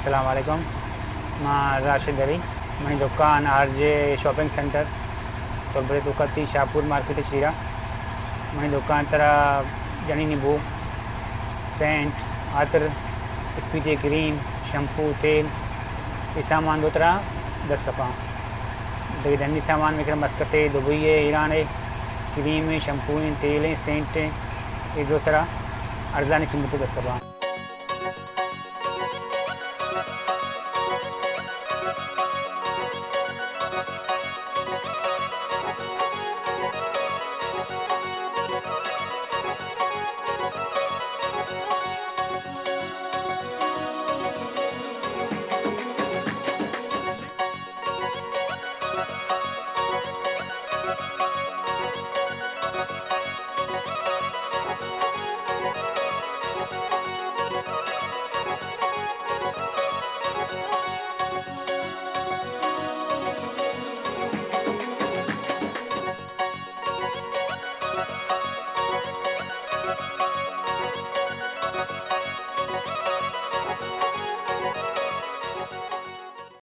السلام علیکم، ما راشد علی، منی دکان آر جے شاپنگ سینٹر تربت ءِ توکا، تئی شاہ پور مارکیٹ ءِ چیرا۔ منی دکان ءِ ترا جنینی بو، سینٹ، عطر، اسپیتی کریم، شمپو، تیل، اے سامان دو ترا دست کپاں۔ دگہ ڈنی سامان مئے کرا مسقط ءِ، دبئی ءِ، ایران ءِ، کریم ءِ، شمپو ءِ، تیل ءِ، سینٹ ءِ، اے دو ترا ارزانی قیمت ءَ دست کپاں۔